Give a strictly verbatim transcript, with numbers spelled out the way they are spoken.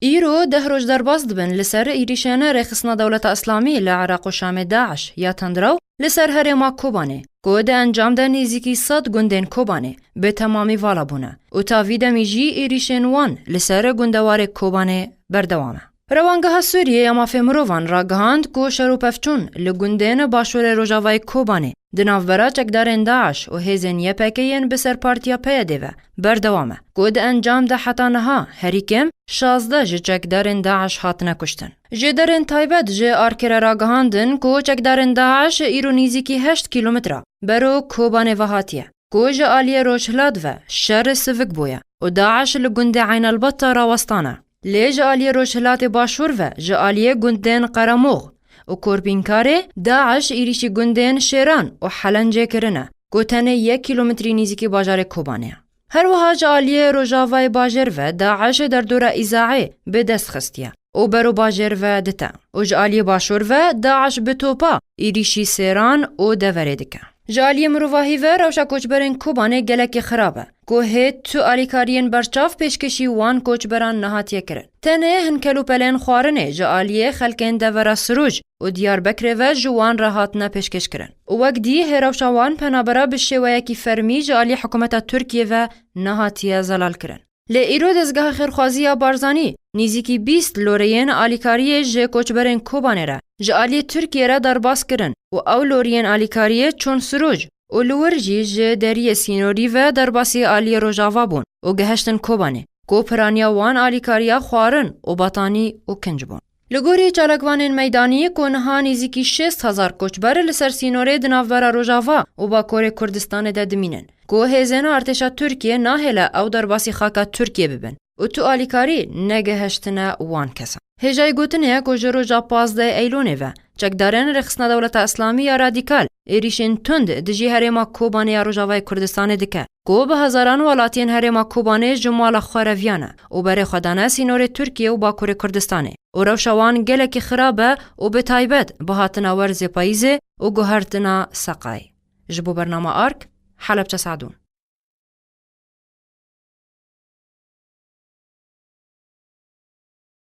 Îro deh roj derbas dibin li ser êrîşên rêxistina Dewleta Îslamî li Iraq û Şamê DAIŞ ya tundrew li ser herêma Kobanê, ku di encam de nêzîkî sed gundên Kobanê bi temamî vala bûne û ta vî demî jî êrîşên wan li ser gundewarê Kobanê berdewam e. Rewangeha Sûriyê ya Mafê Mirovan ragihand ku şer û pevçûn li gundên başûrê rojavayê Kobanê di navbera çekdarên DAIŞ û hêzên Y P G yên bi ser Partiya P Y D ve berdewam e, ku di encam de heta niha herî kêm şazdeh ji çekdarên DAIŞ hatine kuştin. Jêderên taybet ji Arkê re ragihandin ku çekdarên DAIŞ îro nîzîkî heşt kîlometre bero Kobanê ve hatiye, ku ji aliyê rojhilat ve şer sivik bûye û DAIŞ li gundê Eyn el-Beta rawestane. Lê ji aliyê rojhilatê başûr ve, ji aliyê gundên Qeremox û Korbînkarê, DAIŞ êrîşî gundên Şêran û Helencê kirine, ku tenê yek kîlometrî nîzîkî bajarê Kobanê ye. Her wiha ji aliyê rojavayê bajêr ve DAIŞ derdora Îzaê bi dest xistiye û bero bajêr ve dite û ji aliyê başûr ve DAIŞ bi topa êrîşî Sêran û deverê dike. Ji aliyê mirovahî ve rewşa koçberên Kobanê gelekî xirab e, ku hê tu alîkariyên berçav pêşkêşî wan koçberan nehatiye kirin. Tenê hin kelûpelên xwarinê ji aliyê xelkên devera Sirûc û Diyarbekirê ve ji wan re hatine pêşkêşkirin û wek dî hê rewşa wan penabera bi şêweyekî fermî ji aliyê hikûmeta Tirkiyê ve nehatiye zelalkirin. Lê îro dezgeha xêrxwazî ya Barzanî nîzîkî bîst loreyên alîkariyê ji koçberên Kobanê re ji aliyê Tirkiyê re derbas kirin û ew loriyên alîkariyê çûn Sirûc û li wir jî ji deriyê sînorî ve derbasî aliyê Rojava bûn û gehiştin Kobanê, ku piraniya wan alîkariya xwarin û betanî û kinc bûn. Li gorî çalakvanên meydanî, ku niha nîzîkî şêst hezar koçber li ser sînorê di navbera Rojava û Bakurê Kurdistanê de dimînin, ku hêzên artêşa Tirkiyê nahêle ew derbasî xaka Tirkiyê bibin û tu alîkarî negehiştine wan kesan. Hêjayî gotinê ye ku ji roja pazdeh Eylûnê ve çekdarên Rêxistina Dewleta Îslamî ya Radîkal êrîşên tund dijî herêma Kobanê ya Rojavayê Kurdistanê dike, ku bi hezaran welatiyên herêma Kobanê ji mala xwe reviyane û berê xwe dane sînorê Tirkiye û Bakurê Kurdistanê û rewşa wan gelekî xirab e û bi taybet bi hatina werzê payîzê û guhertina seqayê. Ji bo bernama Ark, Helebçe Sadûn.